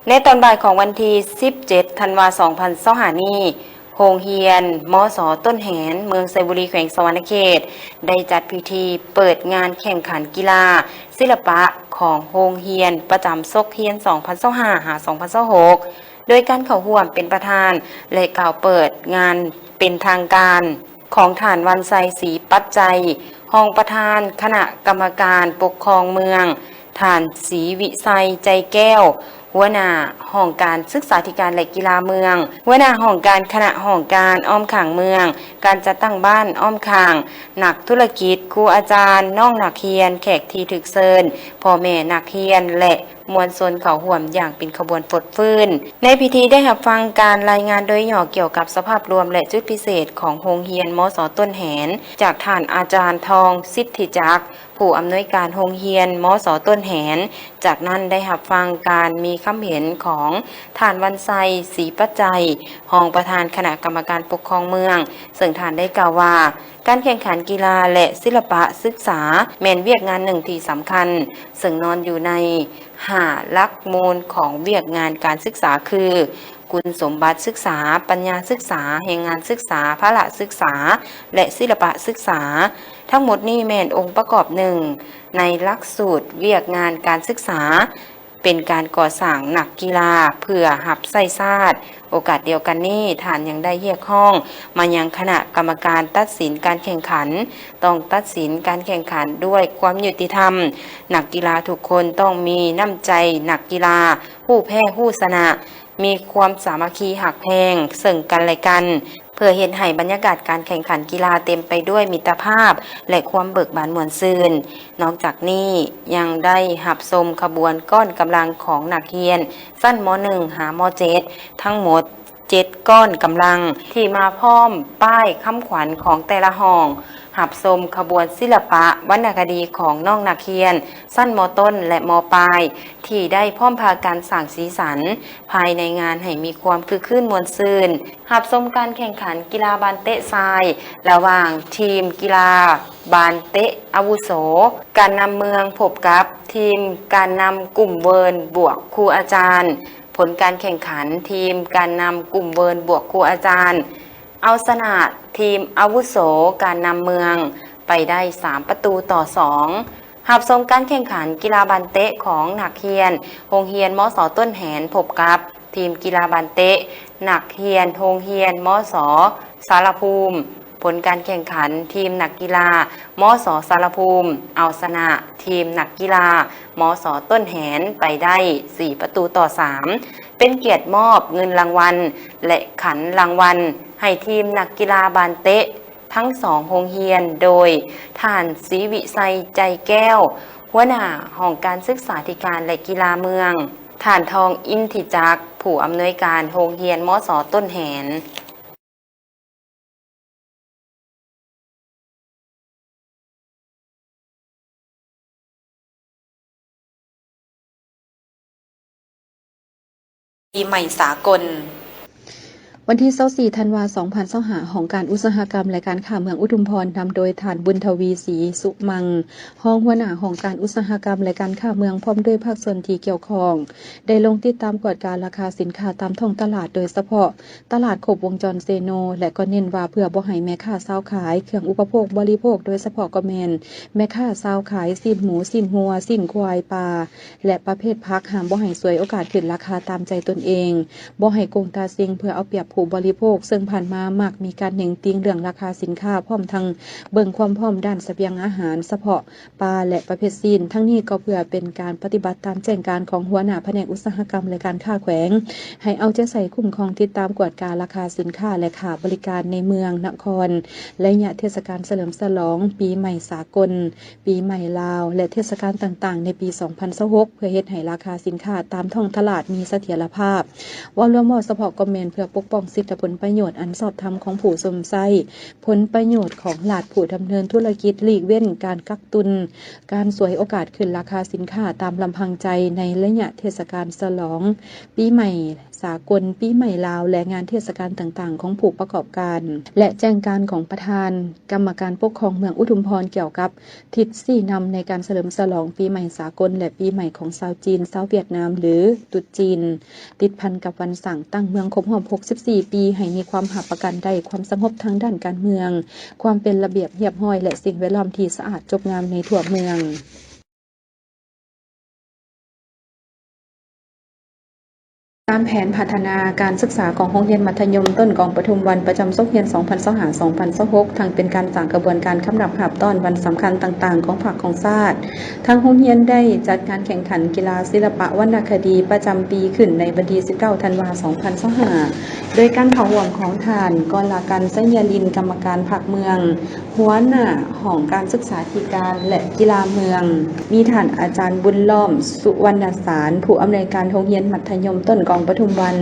ໃນຕອນບ່າຍຂອງວັນທີສິບເຈັດ ທັນວາ ສອງພັນຊາວຫ້ານີ້, ໂຮງຮຽນ ມສ ຕົ້ນແຫນ ເມືອງໄຊບູລີ ແຂວງສະຫວັນນະເຂດ ໄດ້ຈັດພິທີເປີດງານແຂ່ງຂັນກິລາ ສິລະປະຂອງໂຮງຮຽນປະຈຳສົກຮຽນ ສອງພັນຊາວຫ້າ ຫາ ສອງພັນຊາວຫົກ ໂດຍການເຂົ້າຮ່ວມເປັນປະທານ ແລະ ກ່າວເປີດງານເປັນທາງການ ຂອງທ່ານ ວັນໄຊ ສີປັດໄຈ, ຮອງປະທານຄະນະກຳມະການປົກຄອງເມືອງ, ທ່ານ ສີວິໄຊ ໃຈແກ້ວ, ຫົວໜ້າຫ້ອງການສຶກສາທິການ ແລະ ກິລາເມືອງ, ຫົວໜ້າຫ້ອງການຄະນະຫ້ອງການອ້ອມຂ້າງເມືອງ, ການຈັດຕັ້ງບ້ານອ້ອມຂ້າງ, ນັກທຸລະກິດ, ຄູອາຈານ, ນ້ອງນັກຮຽນ, ແຂກທີ່ຖືກເຊີນ, ພໍ່ແມ່ນັກຮຽນ ແລະ ມວນຊົນເຂົ້າຮ່ວມຢ່າງເປັນຂະບວນຟົດຟື້ນ. ໃນພິທີໄດ້ຮັບຟັງການລາຍງານໂດຍຫຍໍ້ກ່ຽວກັບສະພາບລວມ ແລະ ຈຸດພິເສດຂອງໂຮງຮຽນ ມສ ຕົ້ນແຫນ ຈາກທ່ານອາຈານ ທອງ ສິດທິຈັກ, ຜູ້ອຳນວຍການໂຮງຮຽນ ມສ ຕົ້ນແຫນ. ຈາກນັ້ນໄດ້ຮັບຟັງການມີຄຳເຫັນຂອງທ່ານ ວັນໄຊ ສີປັດໄຈ, ຮອງປະທານຄະນະກຳມະການປົກຄອງເມືອງ, ເຊິ່ງທ່ານໄດ້ກ່າວວ່າ ການແຂ່ງຂັນກິລາ ແລະ ສິລະປະສຶກສາ ແມ່ນວຽກງານໜຶ່ງທີ່ສຳຄັນ, ເຊິ່ງນອນຢູ່ໃນຫ້າຫຼັກມູນຂອງວຽກງານການສຶກສາຄື ຄຸນສົມບັດສຶກສາ, ປັນຍາສຶກສາ, ແຮງງານສຶກສາ, ພະລະສຶກສາ ແລະ ສິລະປະສຶກສາ. ທັງໝົດນີ້ແມ່ນອົງປະກອບໜຶ່ງໃນຫຼັກສູດວຽກງານການສຶກສາ, ເປັນການກໍ່ສ້າງນັກກິລາເພື່ອຮັບໃຊ້ຊາດ. ໂອກາດດຽວກັນນີ້, ທ່ານຍັງໄດ້ຮຽກຮ້ອງມາຍັງຄະນະກຳມະການຕັດສິນການແຂ່ງຂັນ, ຕ້ອງຕັດສິນການແຂ່ງຂັນດ້ວຍຄວາມຍຸຕິທຳ. ນັກກິລາທຸກຄົນຕ້ອງມີນ້ຳໃຈນັກກິລາ, ຮູ້ແພ້ຮູ້ຊະນະ, ມີຄວາມສາມັກຄີຮັກແພງເຊິ່ງກັນແລະກັນ, ເພື່ອເຮັດໃຫ້ບັນຍາກາດການແຂ່ງຂັນກິລາເຕັມໄປດ້ວຍມິດຕະພາບ ແລະ ຄວາມເບີກບານມ່ວນຊື່ນ. ນອກຈາກນີ້ຍັງໄດ້ຮັບຊົມຂະບວນກ້ອນກຳລັງຂອງນັກຮຽນຊັ້ນ ມ.ໜຶ່ງ ຫາ ມ.ເຈັດ ທັງໝົດເຈັດກ້ອນກຳລັງ ທີ່ມາພ້ອມປ້າຍຄຳຂວັນຂອງແຕ່ລະຫ້ອງ, ຮັບຊົມຂະບວນສິລະປະວັນນະຄະດີຂອງນ້ອງນັກຮຽນຊັ້ນ ມ.ຕົ້ນ ແລະ ມ.ປາຍ ທີ່ໄດ້ພ້ອມພາກັນສ້າງສີສັນພາຍໃນງານໃຫ້ມີຄວາມຄຶກຄື້ນມ່ວນຊື່ນ. ຮັບຊົມການແຂ່ງຂັນກິລາບານເຕະຊາຍ ລະຫວ່າງທີມກິລາບານເຕະອາວຸໂສ ການນຳເມືອງ ພົບກັບທີມການນຳກຸ່ມເວີນບວກຄູອາຈານ. ຜົນການແຂ່ງຂັນ, ທີມການນຳກຸ່ມເວີນບວກຄູອາຈານ ເອົາຊະນະທີມອາວຸໂສການນຳເມືອງໄປໄດ້ສາມປະຕູຕໍ່ສອງ. ຮັບຊົມການແຂ່ງຂັນກິລາບານເຕະຂອງນັກຮຽນໂຮງຮຽນ ມສ ຕົ້ນແຫນ ພົບກັບທີມກິລາບານເຕະນັກຮຽນໂຮງຮຽນ ມສ ສາລະພູມ. ຜົນການແຂ່ງຂັນ, ທີມນັກກິລາ ມສ ສາລະພູມ ເອົາຊະນະທີມນັກກິລາ ມສ ຕົ້ນແຫນ ໄປໄດ້ສີ່ປະຕູຕໍ່ສາມ ເປັນກຽດມອບເງິນລາງວັນ ແລະ ຂັນລາງວັນໃຫ້ທີມນັກກິລາບານເຕະທັງສອງໂຮງຮຽນ ໂດຍທ່ານ ສີວິໄຊ ໃຈແກ້ວ, ຫົວໜ້າຫ້ອງການສຶກສາທິການ ແລະ ກິລາເມືອງ, ທ່ານ ທອງ ອິນທິຈັກ, ຜູ້ອຳນວຍການໂຮງຮຽນ ມສ ຕົ້ນແຫນ. ປີໃໝ່ສາກົນ. ວັນທີຊາວສີ່ ທັນວາ ສອງພັນຊາວຫ້າ, ຫ້ອງການອຸດສາຫະກຳ ແລະ ການຄ້າເມືອງອຸທຸມພອນ ນຳໂດຍທ່ານ ບຸນທະວີ ສີສຸມັງ, ຮອງຫົວໜ້າຫ້ອງການອຸດສາຫະກຳ ແລະ ການຄ້າເມືອງ ພ້ອມດ້ວຍພາກສ່ວນທີ່ກ່ຽວຂ້ອງ ໄດ້ລົງຕິດຕາມກວດກາລາຄາສິນຄ້າຕາມທ້ອງຕະຫຼາດ, ໂດຍສະເພາະຕະຫຼາດຄົບວົງຈອນເຊໂນ ແລະ ກໍເນັ້ນວ່າເພື່ອບໍ່ໃຫ້ແມ່ຄ້າຊາວຂາຍເຄື່ອງອຸປະໂພກບໍລິໂພກ, ໂດຍສະເພາະກໍແມ່ນແມ່ຄ້າຊາວຂາຍຊີ້ນໝູ, ຊີ້ນງົວ, ຊີ້ນຄວາຍປ່າ ແລະ ປະເພດຜັກ, ຫ້າມບໍ່ໃຫ້ສວຍໂອກາດຂຶ້ນລາຄາຕາມໃຈຕົນເອງ, ບໍ່ໃຫ້ໂກງຕາເສັງເພື່ອເອົາປຽບຜູ້ບໍລິໂພກ, ເຊິ່ງຜ່ານມາມັກມີການເໜັງຕີງເລື່ອງລາຄາສິນຄ້າ, ພ້ອມທັງເບິ່ງຄວາມພ້ອມດ້ານສະບຽງອາຫານສະເພາະ ປາ ແລະ ປະເພດຊີ້ນ. ທັງນີ້ກໍເພື່ອເປັນການປະຕິບັດຕາມແຈ້ງການຂອງຫົວໜ້າພະແນກອຸດສາຫະກຳ ແລະ ການຄ້າແຂວງ ໃຫ້ເອົາໃຈໃສ່ຄຸ້ມຄອງ, ຕິດຕາມກວດກາລາຄາສິນຄ້າ ແລະ ຄ່າບໍລິການໃນເມືອງ, ນະຄອນ ໄລຍະເທດສະການສະເຫຼີມສະຫຼອງປີໃໝ່ສາກົນ, ປີໃໝ່ລາວ ແລະ ເທດສະການຕ່າງໆໃນປີສອງພັນຊາວຫົກ ເພື່ອເຮັດໃຫ້ລາຄາສິນຄ້າຕາມທ້ອງຕະຫຼາດມີສະຖຽນລະພາບ. ເວົ້າລວມ, ເວົ້າສະເພາະກໍແມ່ນເພື່ອປົກປ້ອງ ສິດ ແລະ ຜົນປະໂຫຍດອັນຊອບທຳຂອງຜູ້ຊົມໃຊ້ຜົນປະໂຫຍດຂອງລັດ, ຜູ້ດຳເນີນທຸລະກິດ, ຫຼີກເວັ້ນການກັກຕຸນ, ການສວຍໂອກາດຂຶ້ນລາຄາສິນຄ້າຕາມລຳພັງໃຈໃນໄລຍະເທດສະການສະຫຼອງປີໃໝ່ສາກົນ, ປີໃໝ່ລາວ ແລະ ງານເທດສະການຕ່າງໆຂອງຜູ້ປະກອບການ ແລະ ແຈ້ງການຂອງປະທານກຳມະການປົກຄອງເມືອງອຸທຸມພອນ ກ່ຽວກັບ ທິດຊີ້ນຳໃນການສະເຫຼີມສະຫຼອງປີໃໝ່ສາກົນ ແລະ ປີໃໝ່ຂອງຊາວຈີນ, ຊາວຫວຽດນາມ ຫຼື ຕຣຸດຈີນ, ຕິດພັນກັບວັນສ້າງຕັ້ງເມືອງຄົບຮອບຫົກສິບສີ່ປີ, ໃຫ້ມີຄວາມຮັບປະກັນໄດ້ຄວາມສະຫງົບທາງດ້ານການເມືອງ, ຄວາມເປັນລະບຽບຮຽບຮ້ອຍ ແລະ ສິ່ງແວດລ້ອມທີ່ສະອາດຈົບງາມໃນທົ່ວເມືອງ. ຕາມແຜນພັດທະນາການສຶກສາຂອງໂຮງຮຽນມັດທະຍົມຕົ້ນກອງປະທຸມວັນ ປະຈຳສົກຮຽນສອງພັນຊາວຫ້າ ສອງພັນຊາວຫົກ ທັງເປັນການສ້າງຂະບວນການຄຳນັບຮັບຕ້ອນວັນສຳຄັນຕ່າງໆຂອງພັກຂອງຊາດ, ທາງໂຮງຮຽນໄດ້ຈັດງານແຂ່ງຂັນກິລາສິລະປະວັນນະຄະດີປະຈຳປີຂຶ້ນໃນວັນທີສິບເກົ້າ ທັນວາ ສອງພັນຊາວຫ້າ ໂດຍການເຂົ້າຮ່ວມຂອງທ່ານ ກໍລະກັນ ໄຊຍະລິນ ກຳມະການພັກເມືອງ, ຫົວໜ້າຫ້ອງການສຶກສາທິການ ແລະ ກິລາເມືອງ, ມີທ່ານອາຈານ ບຸນລ້ອມ ສຸວັນນະສານ ຜູ້ອຳນວຍການໂຮງຮຽນມັດທະຍົມຕົ້ນກອງປະທຸມວັນ,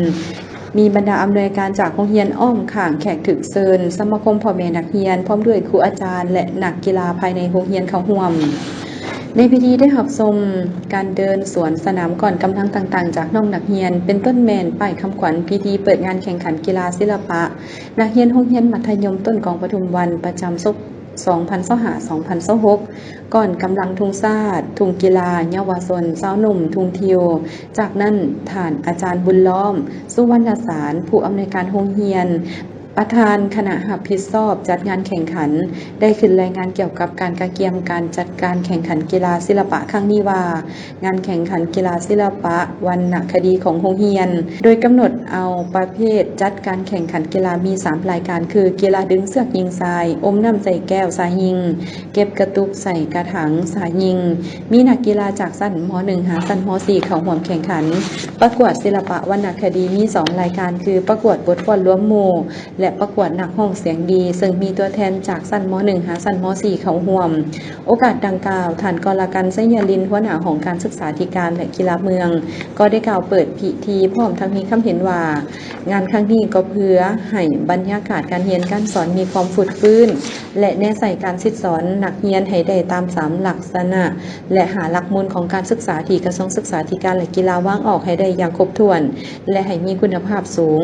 ມີບັນດາອຳນວຍການຈາກໂຮງຮຽນອ້ອມຂ້າງ, ແຂກຖືກເຊີນ, ສະມາຄົມພໍ່ແມ່ນັກຮຽນ, ພ້ອມດ້ວຍຄູອາຈານ ແລະ ນັກກິລາພາຍໃນໂຮງຮຽນເຂົ້າຮ່ວມ. ໃນພິທີໄດ້ຮັບຊົມການເດີນສວນສະໜາມກ້ອນກຳລັງຕ່າງໆຈາກນ້ອງນັກຮຽນ, ເປັນຕົ້ນແມ່ນປ້າຍຄຳຂວັນພິທີເປີດງານແຂ່ງຂັນກິລາສິລະປະ ນັກຮຽນໂຮງຮຽນມັດທະຍົມຕົ້ນກອງປະທຸມວັນ ປະຈຳສົກ ສອງພັນຊາວຫ້າ ສອງພັນຊາວຫົກ ກ້ອນກຳລັງທຸງຊາດ, ທຸງກິລາ, ເຍົາວະຊົນ, ຊາວໜຸ່ມ, ທຸງທິວ. ຈາກນັ້ນ, ທ່ານອາຈານ ບຸນລ້ອມ ສຸວັນນະສານ ຜູ້ອຳນວຍການໂຮງຮຽນ, ປະທານຄະນະຮັບຜິດຊອບຈັດງານແຂ່ງຂັນ ໄດ້ຂຶ້ນລາຍງານກ່ຽວກັບການກະກຽມການຈັດການແຂ່ງຂັນກິລາສິລະປະຄັ້ງນີ້ວ່າ, ງານແຂ່ງຂັນກິລາສິລະປະວັນນະຄະດີຂອງໂຮງຮຽນ ໂດຍກຳນົດເອົາປະເພດຈັດການແຂ່ງຂັນກິລາມີສາມລາຍການ ຄື ກິລາດຶງເຊືອກຍິງຊາຍ, ອົມນ້ຳໃສ່ແກ້ວຊາຍຍິງ, ເກັບກະຕຸກໃສ່ກະຖັງຊາຍຍິງ. ມີນັກກິລາຈາກຊັ້ນ ມ.ໜຶ່ງ ຫາ ຊັ້ນ ມ.ສີ່ ເຂົ້າຮ່ວມແຂ່ງຂັນ. ປະກວດສິລະປະວັນນະຄະດີມີສອງລາຍການ ຄື ປະກວດບົດຟ້ອນລວມໝູ່ ແລະ ປະກວດນັກຮ້ອງສຽງດີ, ເຊິ່ງມີຕົວແທນຈາກຊັ້ນ ມ.ໜຶ່ງ ຫາ ຊັ້ນ ມ.ສີ່ ເຂົ້າຮ່ວມ. ໂອກາດດັ່ງກ່າວ, ທ່ານ ກໍລະກັນ ໄຊຍະລິນ ຫົວໜ້າຫ້ອງການສຶກສາທິການ ແລະ ກິລາເມືອງ ກໍໄດ້ກ່າວເປີດພິທີ ພ້ອມທັງມີຄຳເຫັນວ່າ, ງານຄັ້ງນີ້ກໍເພື່ອໃຫ້ບັນຍາກາດການຮຽນການສອນມີຄວາມຟົດຟື້ນ ແລະ ແນໃສ່ການສິດສອນນັກຮຽນໃຫ້ໄດ້ຕາມສາມລັກສະນະ ແລະ ຫ້າຫຼັກມູນຂອງການສຶກສາທີ່ກະຊວງສຶກສາທິການ ແລະ ກິລາວາງອອກໃຫ້ໄດ້ຢ່າງຄົບຖ້ວນ ແລະ ໃຫ້ມີຄຸນນະພາບສູງ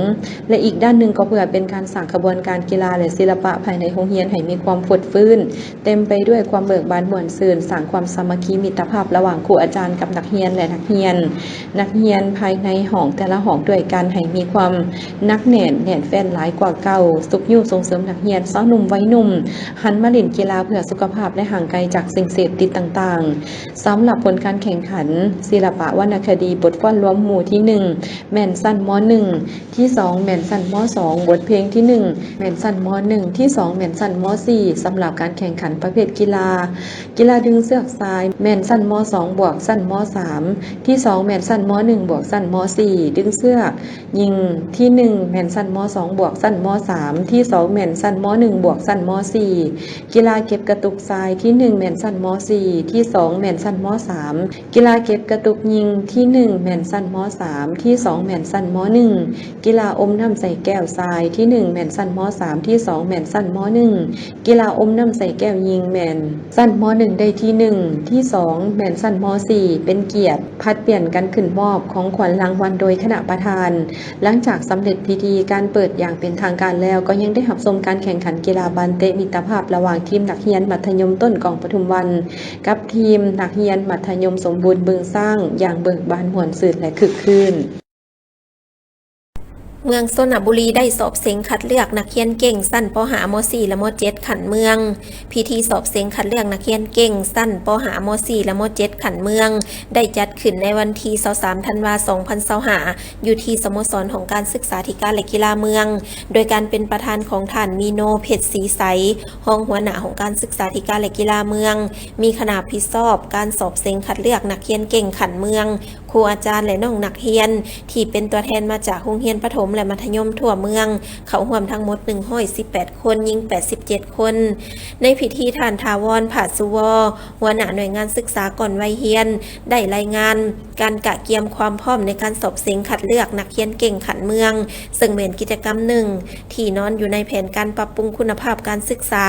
ແລະ ອີກດ້ານໜຶ່ງກໍເພື່ອເປັນການສ້າງຂະບວນການກິລາ ແລະ ສິລະປະພາຍໃນໂຮງຮຽນໃຫ້ມີຄວາມຟົດຟື້ນ, ເຕັມໄປດ້ວຍຄວາມເບີກບານມ່ວນຊື່ນ, ສ້າງຄວາມສາມັກຄີມິດຕະພາບລະຫວ່າງຄູອາຈານກັບນັກຮຽນ ແລະ ນັກຮຽນ, ນັກຮຽນພາຍໃນຫ້ອງແຕ່ລະຫ້ອງດ້ວຍກັນໃຫ້ມີຄວາມໜັກແໜ້ນ, ແໜ້ນແຟ້ນຫຼາຍກວ່າເກົ່າ, ຊຸກຍູ້ສົ່ງເສີມນັກຮຽນຊາວໜຸ່ມໄວໜຸ່ມ ຫັນມາຫຼິ້ນກິລາເພື່ອສຸຂະພາບ ແລະ ຫ່າງໄກຈາກສິ່ງເສບຕິດຕ່າງໆ. ສຳລັບຜົນການແຂ່ງຂັນສິລະປະວັນນະຄະດີບົດຟ້ອນລວມໝູ່ທີໜຶ່ງ ແມ່ນຊັ້ນ ມ.ໜຶ່ງ, ທີສອງ ແມ່ນຊັ້ນ ມ.ສອງ, ບົດເພງທີໜຶ່ງ ແມ່ນຊັ້ນ ມ.ໜຶ່ງ, ທີສອງ ແມ່ນຊັ້ນ ມ.ສີ່ ສຳລັບການແຂ່ງຂັນປະເພດກິລາ, ກິລາດຶງເຊືອກຊາຍ ແມ່ນຊັ້ນ ມ.ສອງ ບວກຊັ້ນ ມ.ສາມ, ທີສອງ ແມ່ນຊັ້ນ ມ.ໜຶ່ງ ບວກຊັ້ນ ມ.ສີ່ ດຶງເຊືອກ ຍິງ ທີໜຶ່ງ ແມ່ນຊັ້ນ ມ.ສອງ ບວກຊັ້ນ ມ.ສາມ, ທີສອງ ແມ່ນຊັ້ນ ມ.ໜຶ່ງ ບວກຊັ້ນ ມ.ສີ່ ກິລາເກັບກະຕຸກຊາຍ ທີໜຶ່ງ ແມ່ນຊັ້ນ ມ.ສີ່ ທີສອງ ແມ່ນຊັ້ນ ມ.ສາມ ກິລາເກັບກະຕຸກຍິງ ທີໜຶ່ງ ແມ່ນຊັ້ນ ມ.ສາມ ທີສອງ ແມ່ນຊັ້ນ ມ.ໜຶ່ງ ກິລາອົມນ້ຳໃສ່ແກ້ວຊາຍ ທີໜຶ່ງ ແມ່ນຊັ້ນ ມ.ສາມ ທີສອງ ແມ່ນຊັ້ນ ມ.ໜຶ່ງ ກິລາອົມນ້ຳໃສ່ແກ້ວຍິງ ແມ່ນຊັ້ນ ມ.ໜຶ່ງ ໄດ້ທີໜຶ່ງ ທີສອງ ແມ່ນຊັ້ນ ມ.ສີ່ ເປັນກຽດ ຜັດປ່ຽນກັນຂຶ້ນມອບຂອງຂວັນລາງວັນໂດຍຄະນະປະທານ. ຫຼັງຈາກສຳເລັດພິທີການເປີດຢ່າງເປັນທາງການແລ້ວ, ກໍຍັງໄດ້ຮັບຊົມການແຂ່ງຂັນກິລາບານເຕະມິດຕະພາບລະຫວ່າງທີມນັກຮຽນມັດທະຍົມຕົ້ນກອງປະທຸມວັນ ກັບທີມນັກຮຽນມັດທະຍົມສົມບູນບຶງຊ້າງ ຢ່າງເບີກບານມ່ວນຊື່ນ ແລະ ຄຶກຄື້ນ. ເມືອງຊົນນະບູລີໄດ້ສອບເສັງຄັດເລືອກນັກຮຽນເກັ່ງຊັ້ນ ປໍຫ້າ ມໍສີ່ ແລະ ມໍເຈັດ ຂັ້ນເມືອງ. ພິທີສອບເສັງຄັດເລືອກນັກຮຽນເກັ່ງຊັ້ນ ປໍຫ້າ ມໍສີ່ ແລະ ມໍເຈັດ ຂັ້ນເມືອງ ໄດ້ຈັດຂຶ້ນໃນວັນທີຊາວສາມ ທັນວາ ສອງພັນຊາວຫ້າ ຢູ່ທີ່ສະໂມສອນຫ້ອງການສຶກສາທິການ ແລະ ກິລາເມືອງ ໂດຍການເປັນປະທານຂອງທ່ານ ມີໂນ ເພັດສີໃສ ຮອງຫົວໜ້າຫ້ອງການສຶກສາທິການ ແລະ ກິລາເມືອງ, ມີຄະນະຮັບຜິດຊອບການສອບເສັງຄັດເລືອກນັກຮຽນເກັ່ງຂັ້ນເມືອງ ຄູອາຈານ ແລະ ນ້ອງນັກຮຽນ ທີ່ເປັນຕົວແທນມາຈາກໂຮງຮຽນປະຖົມ ແລະ ມັດທະຍົມທົ່ວເມືອງ ເຂົ້າຮ່ວມທັງໝົດໜຶ່ງຮ້ອຍສິບແປດຄົນ, ຍິງແປດສິບເຈັດຄົນ. ໃນພິທີ ທ່ານ ຖາວອນ ຜາດສຸວໍ ຫົວໜ້າໜ່ວຍງານສຶກສາກ່ອນໄວຮຽນ ໄດ້ລາຍງານການກະກຽມຄວາມພ້ອມໃນການສອບເສັງຄັດເລືອກນັກຮຽນເກັ່ງຂັ້ນເມືອງ, ເຊິ່ງແມ່ນກິດຈະກຳໜຶ່ງ ທີ່ນອນຢູ່ໃນແຜນການປັບປຸງຄຸນນະພາບການສຶກສາ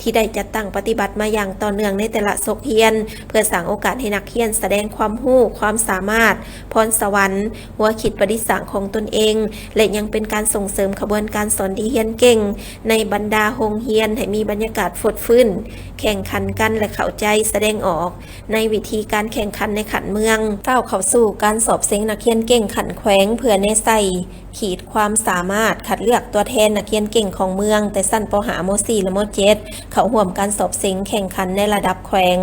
ທີ່ໄດ້ຈັດຕັ້ງປະຕິບັດມາຢ່າງຕໍ່ເນື່ອງໃນແຕ່ລະສົກຮຽນ, ເພື່ອສ້າງໂອກາດໃຫ້ນັກຮຽນສະແດງຄວາມຮູ້, ຄວາມສາມາດ, ພອນສະຫວັນ, ຫົວຄິດປະດິດສ້າງຂອງຕົນເອງ ແລະ ຍັງເປັນການສົ່ງເສີມຂະບວນການສອນທີ່ຮຽນເກັ່ງໃນບັນດາໂຮງຮຽນ ໃຫ້ມີບັນຍາກາດຟົດຟື້ນ, ແຂ່ງຂັນກັນ ແລະ ເຂົ້າໃຈສະແດງອອກ ໃນວິທີການແຂ່ງຂັນໃນຂັ້ນເມືອງ, ກ້າວເຂົ້າສູ່ການສອບເສັງນັກຮຽນເກັ່ງຂັ້ນແຂວງ ເພື່ອແນໃສ່ ຂີດຄວາມສາມາດຄັດເລືອກຕົວແທນນັກຮຽນເກັ່ງຂອງເມືອງ ແຕ່ຊັ້ນ ປໍຫ້າ ມໍສີ່ ແລະ ມໍເຈັດ ເຂົ້າຮ່ວມການສອບເສັງແຂ່ງຂັນໃນລະດັບແຂວງ.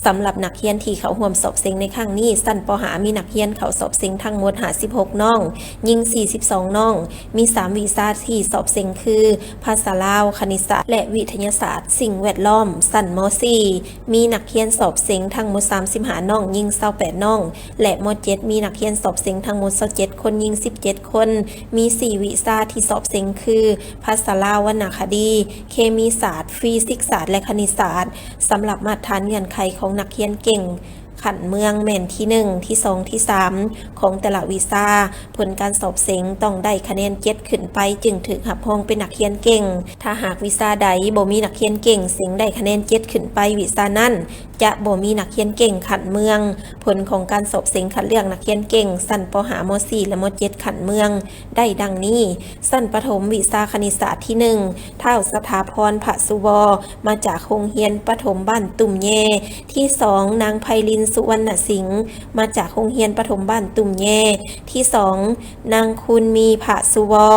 ສຳລັບນັກຮຽນທີ່ເຂົ້າຮ່ວມສອບເສັງໃນຄັ້ງນີ້, ຊັ້ນ ປໍຫ້າ ມີນັກຮຽນເຂົ້າສອບເສັງທັງໝົດຫ້າສິບຫົກນ້ອງ, ຍິງສີ່ສິບສອງນ້ອງ, ມີສາມວິຊາທີ່ສອບເສັງຄື ພາສາລາວ, ຄະນິດສາດ ແລະ ວິທະຍາສາດສິ່ງແວດລ້ອມ. ຊັ້ນ ມໍສີ່ ມີນັກຮຽນສອບເສັງທັງໝົດສາມສິບຫ້ານ້ອງ, ຍິງຊາວແປດນ້ອງ ແລະ ມໍເຈັດ ມີນັກຮຽນສອບເສັງທັງໝົດຊາວເຈັດຄົນ, ຍິງສິບເຈັດຄົນ, ມີສີ່ວິຊາທີ່ສອບເສັງຄື ພາສາລາວ, ວັນນະຄະດີ, ເຄມີສາດ, ຟີຊິກສາດ ແລະ ຄະນິດສາດ. ສຳລັບມາດຖານເງື່ອນໄຂຂອງນັກຮຽນເກັ່ງຂັ້ນເມືອງແມ່ນທີໜຶ່ງ, ທີສອງ, ທີສາມ ຂອງແຕ່ລະວິຊາ. ຜົນການສອບເສັງຕ້ອງໄດ້ຄະແນນເຈັດຂຶ້ນໄປ ຈຶ່ງຖືກຮັບຮອງເປັນນັກຮຽນເກັ່ງ. ຖ້າຫາກວິຊາໃດບໍ່ມີນັກຮຽນເກັ່ງເສັງໄດ້ຄະແນນເຈັດຂຶ້ນໄປ, ວິຊານັ້ນຈະບໍ່ມີນັກຮຽນເກັ່ງຂັ້ນເມືອງ. ຜົນຂອງການສອບເສັງຄັດເລືອກນັກຮຽນເກັ່ງຊັ້ນ ປໍຫ້າ ມໍສີ່ ແລະ ມໍເຈັດ ຂັ້ນເມືອງ ໄດ້ດັ່ງນີ້: ຊັ້ນປະຖົມ ວິຊາຄະນິດສາດ ທີໜຶ່ງ ທ້າວ ສະຖາພອນ ພະສຸວໍ ມາຈາກໂຮງຮຽນປະຖົມບ້ານຕຸ່ມແຍ, ທີສອງ ນາງ ໄພລິນ ສຸວັນນະສິງ ມາຈາກໂຮງຮຽນປະຖົມບ້ານຕຸ່ມແຍ, ທີສອງ ນາງ ຄູນມີ ພະສຸວໍ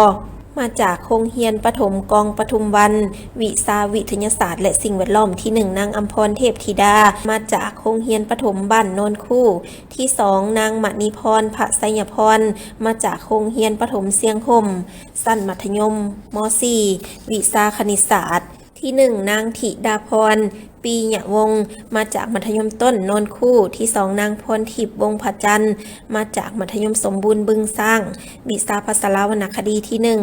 ມາຈາກໂຮງຮຽນປະຖົມກອງປະທຸມວັນ, ວິຊາວິທະຍາສາດ ແລະ ສິ່ງແວດລ້ອມ, ທີໜຶ່ງ ນາງ ອຳພອນ ເທບທິດາ ມາຈາກໂຮງຮຽນປະຖົມບ້ານໂນນຄູ, ທີສອງ ນາງ ມະນີພອນ ພະໄຊຍະພອນ ມາຈາກໂຮງຮຽນປະຖົມຊຽງຫົ່ມ ຊັ້ນມັດທະຍົມ ມໍສີ່ ວິຊາຄະນິດສາດ, ທີໜຶ່ງ ນາງ ທິດາພອນ ປີຍະວົງ ມາຈາກມັດທະຍົມຕົ້ນໂນນຄູ, ທີສອງ ນາງ ພອນທິບ ວົງພະຈັນ ມາຈາກມັດທະຍົມສົມບູນບຶງຊ້າງ, ວິຊາພາສາລາວວັນນະຄະດີ, ທີໜຶ່ງ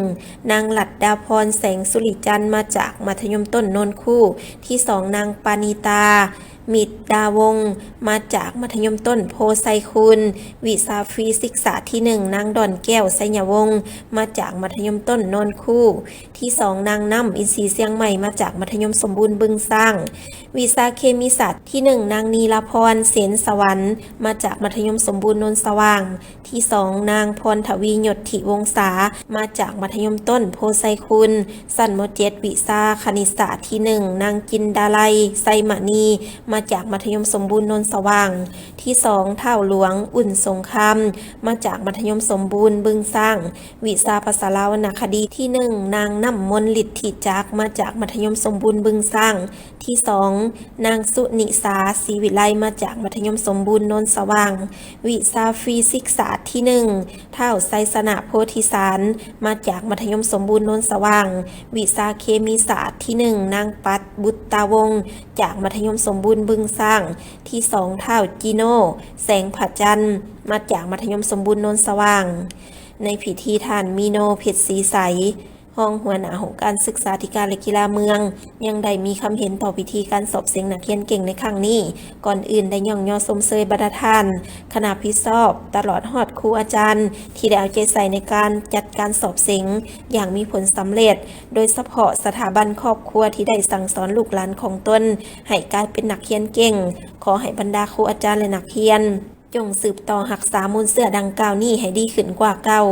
ນາງ ລັດດາພອນ ແສງສຸລິຈັນ ມາຈາກມັດທະຍົມຕົ້ນໂນນຄູ, ທີສອງ ນາງ ປານີຕາ ມິດດາວົງ ມາຈາກມັດທະຍົມຕົ້ນໂພໄຊຄູນ, ວິຊາຟີຊິກສາດ, ທີໜຶ່ງ ນາງ ດອນແກ້ວ ໄຊຍະວົງ ມາຈາກມັດທະຍົມຕົ້ນໂນນຄູ, ທີສອງ ນາງ ນ້ຳ ອິນຊີຊຽງໃໝ່ ມາຈາກມັດທະຍົມສົມບູນບຶງຊ້າງ, ວິຊາເຄມີສາດ, ທີໜຶ່ງ ນາງ ນີລາພອນ ເສນສະຫວັນ ມາຈາກມັດທະຍົມສົມບູນໂນນສະຫວ່າງ, ທີສອງ ນາງ ພອນທະວີ ຍົດທິວົງສາ ມາຈາກມັດທະຍົມຕົ້ນໂພໄຊຄູນ, ຊັ້ນ ມໍເຈັດ ວິຊາຄະນິດສາດ, ທີໜຶ່ງ ນາງ ຈິນດາໄລ ໄຊມະນີ ມາຈາກມັດທະຍົມສົມບູນໂນນສະຫວ່າງ, ທີສອງ ທ້າວຫຼວງ ອຸ່ນສົງຄາມ ມາຈາກມັດທະຍົມສົມບູນບຶງຊ້າງ, ວິຊາພາສາລາວວັນນະຄະດີ, ທີໜຶ່ງ ນາງ ນ້ຳມົນ ລິດທິຈັກ ມາຈາກມັດທະຍົມສົມບູນບຶງຊ້າງ, ທີສອງ ນາງ ສຸນິສາ ສີວິໄລ ມາຈາກມັດທະຍົມສົມບູນໂນນສະຫວ່າງ, ວິຊາຟີຊິກສາດ, ທີໜຶ່ງ ທ້າວ ໄຊຊະນະ ໂພທິສານ ມາຈາກມັດທະຍົມສົມບູນໂນນສະຫວ່າງ, ວິຊາເຄມີສາດ, ທີໜຶ່ງ ນາງ ປັດ ບຸດຕາວົງ ຈາກມັດທະຍົມສົມບູນບຶງຊ້າງ, ທີສອງ ທ້າວ ຈີໂນ ແສງພະຈັນ ມາຈາກມັດທະຍົມສົມບູນໂນນສະຫວ່າງ. ໃນພິທີ ທ່ານ ມີໂນ ເພັດສີໃສ ຮອງຫົວໜ້າຫ້ອງການສຶກສາທິການ ແລະ ກິລາເມືອງ ຍັງໄດ້ມີຄຳເຫັນຕໍ່ພິທີການສອບເສັງນັກຮຽນເກັ່ງໃນຄັ້ງນີ້. ກ່ອນອື່ນໄດ້ຍ້ອງຍໍຊົມເຊີຍບັນດາທ່ານ ຄະນະຜິດຊອບ ຕະຫຼອດຮອດຄູອາຈານ ທີ່ໄດ້ເອົາໃຈໃສ່ໃນການຈັດການສອບເສັງຢ່າງມີຜົນສຳເລັດ, ໂດຍສະເພາະສະຖາບັນຄອບຄົວທີ່ໄດ້ສັ່ງສອນລູກຫຼານຂອງຕົນໃຫ້ກາຍເປັນນັກຮຽນເກັ່ງ. ຂໍໃຫ້ບັນດາຄູອາຈານ ແລະ ນັກຮຽນ ຈົ່ງສືບຕໍ່ຮັກສາມູນເຊື້ອດັ່ງກ່າວນີ້ໃຫ້ດີຂຶ້ນກວ່າເກົ່າ.